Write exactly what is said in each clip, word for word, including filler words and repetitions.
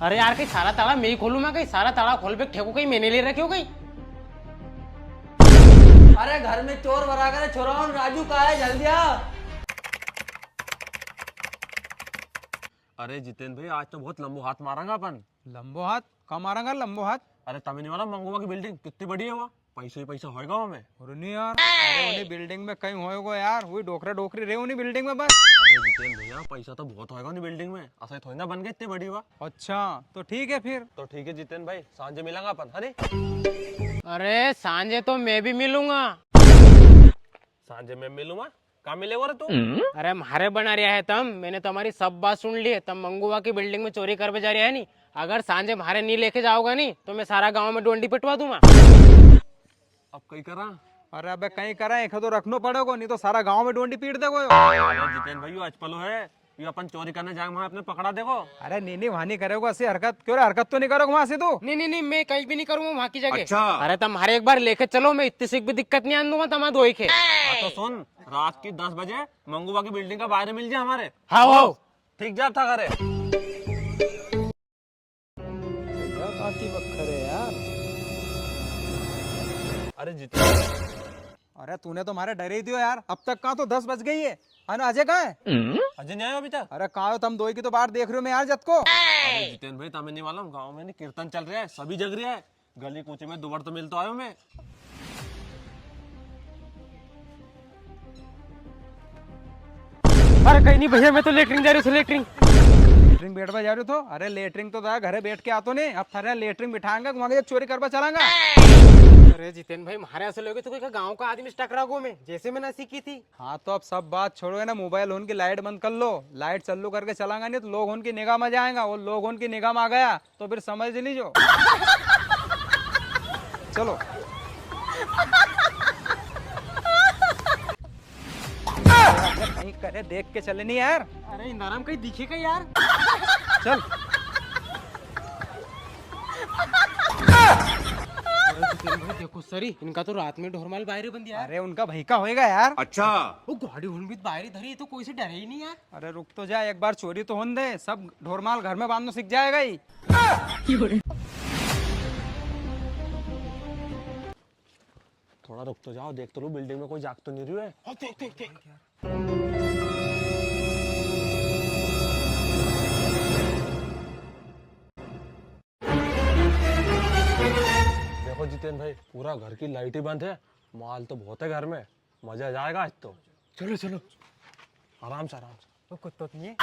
अरे यार, कई सारा ताला मैं ही खोलूं मैं? कई सारा ताला खोलबे को ठेको कई मैंने ले रख्यो कई? अरे घर में चोर भरा करे, छोरा होन राजू का है, जल्दी आ। अरे जितेन भाई, आज तो बहुत लंबो हाथ मारांगा अपन। लंबो हाथ? का मारांगा लंबो हाथ? अरे तमे नी मालूम, मंगूबा की building कितनी बड़ी है वहाँ? पैसा ही पैसा होएगा वहाँ में। अरे नी यार, अरे उनी building में कई होएगो यार, वही डोकरा डोकरी रहे उनी building में बस। अरे जितेन भैया, पैसा तो बहुत होएगा उनी building में, ऐसा ही थोड़ी ना बन गई इतनी बड़ी वा। अच्छा, तो ठीक है फिर। तो ठीक है जितेन भाई, सांझे मिलांगा अपन, है नी? अरे सांझे तो मैं भी मिलूंगा। सांझे मैं मिलूंगा? का मिलेगो रे तू? अरे म्हारे बना रिया है तम, मैंने तमारी सब बात सुन ली है। तम मंगूबा की building में चोरी करबे जा रिया है नी, अगर सांझे म्हारे नी लेके जाओगा नी तो मैं सारा गांव में डोंडी पिटवा दूंगा। अब कई करा? अरे अबे कई करा, एक तो रखनो पड़ेगो, नी तो सारा गांव में डोंडी पीट देगो यो। अरे जितेन भाई, यो अचपलो है, यो अपन चोरी करने जाएंगे, वहां अपने पकड़ा देगो। अरे नी नी, वहां नी करेगो ऐसी हरकत। क्यों रे, हरकत तो नी करेगो वहां से तू? नी नी नी, मैं कई भी नी करूंगा वहां की जगह। अच्छा। अरे तम म्हारे एक बार लेके चलो, मैं इतनी सी भी दिक्कत नी आन दूंगा तमारे दोई के। हाँ तो सुन, रात की दस बजे मंगूबा की building का बाहर मिल जाए हमारे। हाँ, हो। ठीक जा था करे। यार, काकी बखर है यार। अरे जितेन। अरे तूने तो म्हारे डरे ही दियो यार, अब तक कहाँ तो दस बज गई है। अरे अजय कहाँ है? अजय नी आयो अभी तक? अरे कहाँ हो तम दोई की तो बाट देख रियो हूँ मैं यार जद को। अरे जितेन भाई, तमे नी मालूम, गांव में नी कीर्तन चल रिया है, सभी जग रिया है, गली कूचे में दो बार तो मिल तो आयो मैं। अरे कई नी भैया, मैं तो लेटरिन जा रियो थो, लेटरिन। लेटरिन बैठवा जा रियो थो? अरे लेटरिन तो था, घरे बैठ के आतो नी, अब थारे लेटरिन बिठाएंगा, वहां चोरी करवा चलांगा। अरे जितेन भाई, म्हारे ऐसे लगे तो कोई का गांव का आदमी से टकरा गो मैं, जैसे मैंने सीखी थी। हाँ, तो अब सब बात छोड़ो, है ना, मोबाइल होन की लाइट बंद कर लो। लाइट चालू करके चलांगा नी तो लोग होन की निगाह में जाएगा, वो लोग होन की निगाह में आ गया तो फिर समझ लीजो। चलो। कहीं करे देख के चले नी यार। अरे इंदाराम कहीं दिखेगा यार। चल। अरे जितेन भाई, देखो सरी, इनका तो रात में ढोरमाल बाहर ही बंद यार। अरे उनका भाई का होएगा यार। अच्छा। वो गाड़ी हुन भी बाहर ही धरी, तो कोई से डरे ही नी यार। अरे रुक तो जा, एक बार चोरी तो होन दे, सब ढोरमाल घर में बांधनो सीख जाएगा ही। थोड़ा रुक तो जाओ, देख तो लो building में कोई जाग तो नी रियो है। हाँ, देख, देख, देख। देखो जितेन भाई, पूरा घर की लाइट ही बंद है, माल तो बहुत है घर में, मजा आ जाएगा आज तो। चलो, चलो। आराम से, आराम से। वो कुत्तो तो नहीं है?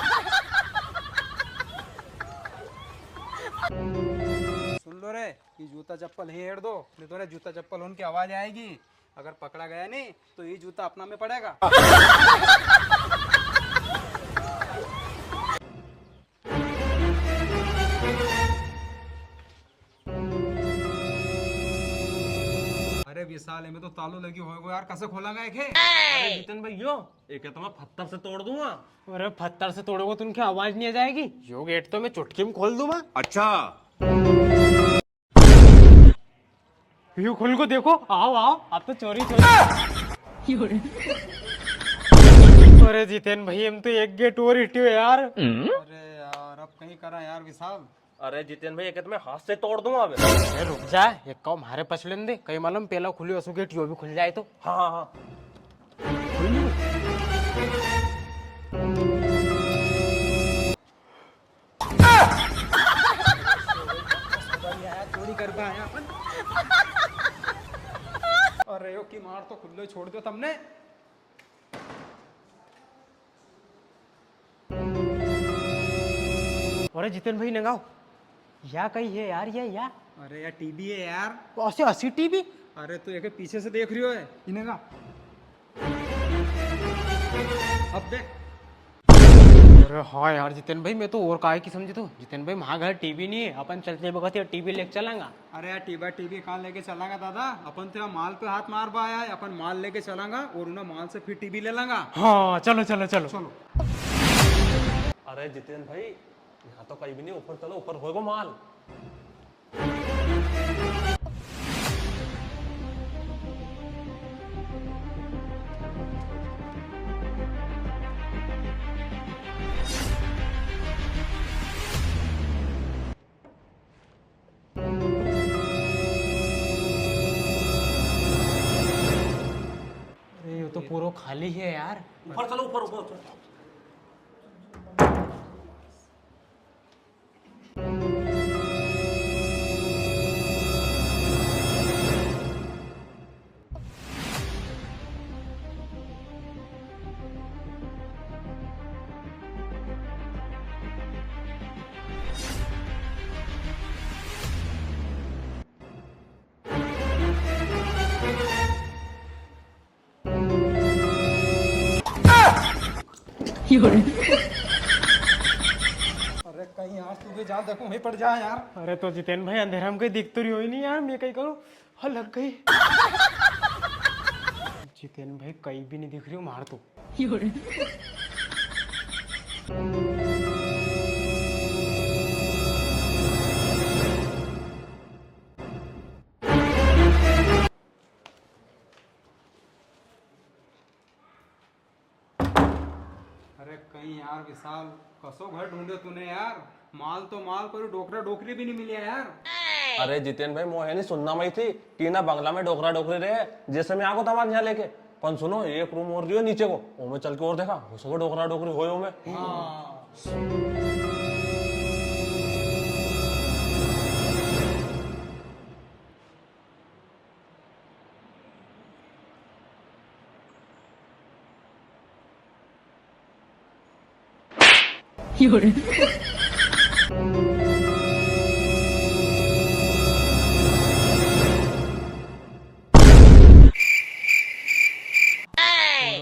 सुन लो रे, ये जूता चप्पल ही हेड़ दो, नी तो रे जूता चप्पल होन की आवाज आएगी। अगर पकड़ा गया नी, तो ये जूता अपना में पड़ेगा। अरे विशाल, इमें तो तालो लगी होएगो यार, कसे खोलांगा एके? अरे जितेन भाई, यो, एके तो मैं पत्थर से तोड़ दूंगा। अरे पत्थर से तोड़ोगे तो उनकी आवाज नी आ जाएगी? यो गेट तो मैं चुटकी में खोल दूंगा। अच्छा। यो खुल गो, देखो, आओ, आओ, अब तो चोरी, चोरी। अरे जितेन भाई, हम तो एक गेट और हिटियो यार। अरे यार, अब कई करा यार विशाल। अरे जितेन भाई, एके तो मैं हाथ से तोड़ दूंगा अबे। अरे रुक जा, एक काम म्हारे पछलन दे, कई मालूम पेला खुली असु गेट यो भी खुल जाए तो। हाँ, हाँ, हाँ। चोरी करवा आया अपन। अरे यो की मार तो खुल्लो छोड़ दो तमने। अरे जितेन भाई, नगाओ, या कई है यार, या, या? अरे यार, टीवी है यार। तो असी, असी टीवी? अरे तू एके पीछे से देख रियो है, इन्हें का। अब देख। अरे हाँ यार जितेन भाई, मैं तो और काय की समझी तो। जितेन भाई, म्हां घर टीवी नी है, अपन चलते बखत ये टीवी लेके चलांगा। अरे यार, टीबा टीवी कहाँ लेके चलांगा दादा? अपन तो यहाँ माल पे हाथ मारवा आया है, अपन माल लेके चलांगा और उन्हें माल से फिर टीवी ले लांगा। हाँ, चलो, चलो, चलो। चलो। अरे जितेन भाई, यहाँ तो कई भी नी, ऊपर चलो, ऊपर होएगो माल। पूरो खाली है यार। ऊपर चलो, ऊपर, ऊपर, ऊपर। अरे कहीं यार, तू भी जा, देखो वहीं पड़ जा यार। अरे तो जितेन भाई, अंधेरा में कहीं दिख तो रियो ही नी यार, मैं कहीं करूँ? हाँ, लग गई। जितेन भाई, कहीं भी नी दिख रियो, मार तू। अरे कहीं यार विशाल, कसो घर ढूंढ्यो तूने यार? माल तो माल, पर डोकरा डोकरी भी नी मिल्या यार। अरे जितेन भाई, मो है नी सुनना में थी कि इना बंगला में डोकरा डोकरी रहे, जैसे मैं आगो तमारे यहाँ लेके। पण सुनो, एक रूम और रियो नीचे को, ओमे चल के और देखा, हो सके डोकरा डोकरी होय ओमे। हाँ। अरे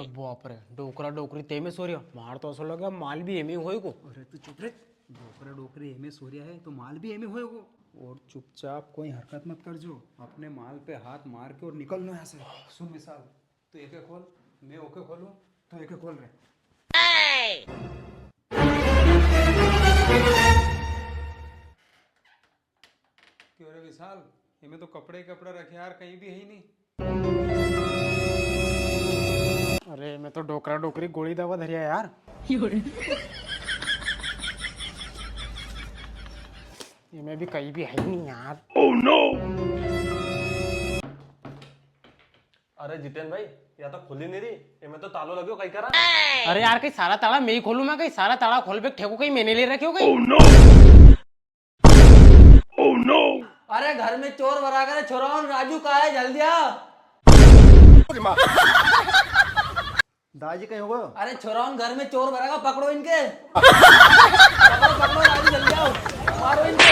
बाप रे, डोकरा डोकरी ते में सो रिया। मार तो असो लगे माल भी एमे होएगो। अरे तू चुप रे, डोकरा डोकरी एमे सो रिया है तो माल भी एमे होएगो। और चुपचाप कोई हरकत मत कर जो, अपने माल पे हाथ मार के और निकल लो यहाँ से। सुन विशाल, तू एके खोल, मैं ओके खोलूं, तू एके खोल रे। क्यों रे विशाल, इमे तो कपड़े ही कपड़ा रखे यार, कहीं भी है ही नी। अरे, इमे तो डोकरा डोकरी गोली दवा धरिया यार। इमे भी कहीं भी है ही नी यार। अरे जितेन भाई, या तो खुली नी री, इमे तो तालो लग्यो, कई करा? अरे यार, कई सारा ताला मैं ही खोलूं मैं, कई सारा ताला खोलबे ठेको कई मैंने ले रख्यो कई? अरे घर में चोर भरा करे, छोराओन राजू का है, जल्दी आ। दाजी कहीं हो गयो? अरे छोराओन घर में चोर भरा का, पकड़ो इनके। पकड़ो, पकड़ो, राजू जल्दी आओ, मारो इनके।